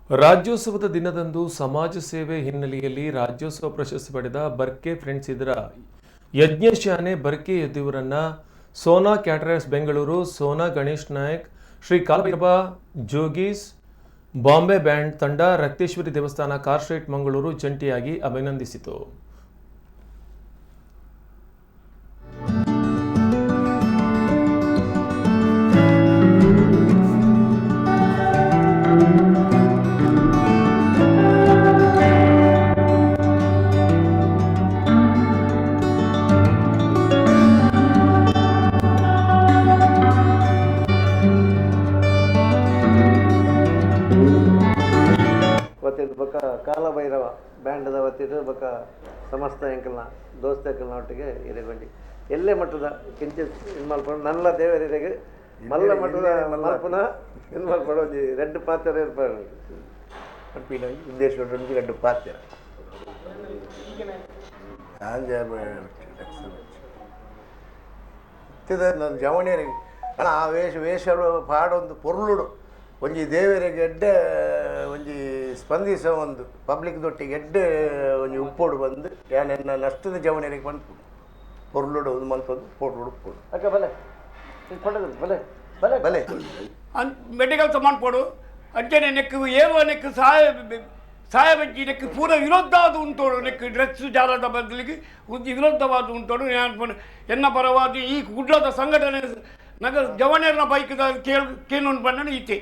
ರಾಜ್ಯೋತ್ಸವದ ದಿನದಂದು ಸಮಾಜ ಸೇವೆ ಹಿನ್ನೆಲೆಯಲ್ಲಿ ರಾಜ್ಯೋತ್ಸವ ಪ್ರಶಸ್ತಿ ಪಡೆದ ಬರ್ಕೆ ಫ್ರೆಂಡ್ಸ್ ಇದರ ಯಜ್ಞಶಾನೆ ಬರ್ಕೆ ಯದ್ದಿವರನ್ನ ಸೋನಾ ಕ್ಯಾಟರರ್ಸ್ ಬೆಂಗಳೂರು, ಸೋನಾ ಗಣೇಶ್ ನಾಯಕ್, ಶ್ರೀ ಕಾಲಭೈರವ ಜೋಗೀಸ್ ಬಾಂಬೆ ಬ್ಯಾಂಡ್ ತಂಡ, ರಕ್ತೇಶ್ವರಿ ದೇವಸ್ಥಾನ, ಕಾರ್ ಸ್ಟ್ರೀಟ್, ಮಂಗಳೂರು ಜಂಟಿಯಾಗಿ ಅಭಿನಂದಿಸಿತು. ವತಿಡ್ ಬೊಕ ಕಾಲಭೈರವ ಬ್ಯಾಂಡ್ದ ವತಿಡ್ ಬೊಕ ಸಮಸ್ತ ಎಂಕಲ್ನ ದೋಸ್ತ ಒಟ್ಟಿಗೆ ಇರೆಗೊಂಜಿ ಎಲ್ಲೆ ಮಟ್ಟದ ಕಿಂಚಿತ್ ಇದು ಮಲ್ಪುನ ನಲ್ಲ ದೇವರಿರೆಗ್ ಮಲ್ಲ ಮಟ್ಟದ ಮಲ್ಪುನ ಇದು ಮಲ್ಪಡ ಒಂಜಿ ರಡ್ಡ್ ಪಾತೆರ ಇರ್ಪಾರು ಪನ್ಪಿನ ಉದ್ದೇಶ ಒಂಜಿ ರಡ್ಡ್ ಪಾತೆರ ನಾನು ಜವಣಿಯರಿಗೆ ಅಣ್ಣ ಆ ವೇಷ ವೇಷ ಪಾಡೊಂದು ಪೊರ್ಲುಡು ಒಂಜಿ ದೇವರಿಗೆ ಎಡ್ಡೆ ಒಂಜಿ ಸ್ಪಂದಿಸ ಒಂದು ಪಬ್ಲಿಕ್ ದೊಟ್ಟಿಗೆ ಎಡ್ಡೆ ಒಂಜಿ ಉಪ್ಪೋಡು ಬಂದು ಯಾನ್ ಎನ್ನ ನಷ್ಟದ ಜವಣಿಯರಿಗೆ ಪನ್ಪುಡು ಪೊರ್ಲುಡು ಒಂದು ಮಲ್ತೊಂದು ಪೊರ್ಲುಡು ಉಪ್ಪೋಡು. ಅಕ್ಕ ಬಲೆ ಪಂಡದು ಬಲೆ ಬಲೆ. ಬಲೆ. ಮೆಡಿಕಲ್ ಸಮಾನ್ ಪೋಡು ಅಂಚನೆ ನೆಕ್ ಏವ ನೆಕ್ ಸಹಾಯ ಸಹಾಯ ಬಜ್ಜಿ ನೆಕ್ ಪೂರ ವಿರೋಧಾದ ಉಂಟೋಡು ನೆಕ್ ಡ್ರೆಸ್ ಜಾಲದ ಬದಲಿಗೆ ಒಂಜಿ ವಿರೋಧವಾದ ಉಂಟೋಡು. ಯಾನ್ ಎನ್ನ ಪರವಾದ ಈ ಕುಡ್ಲದ ಸಂಘಟನೆ ನಗರ ಜವನೇರ್ನ ಬೈಕ್ದ ಕೇಳು ಕೇನು ಪನ್ನಣ ಈತೆ.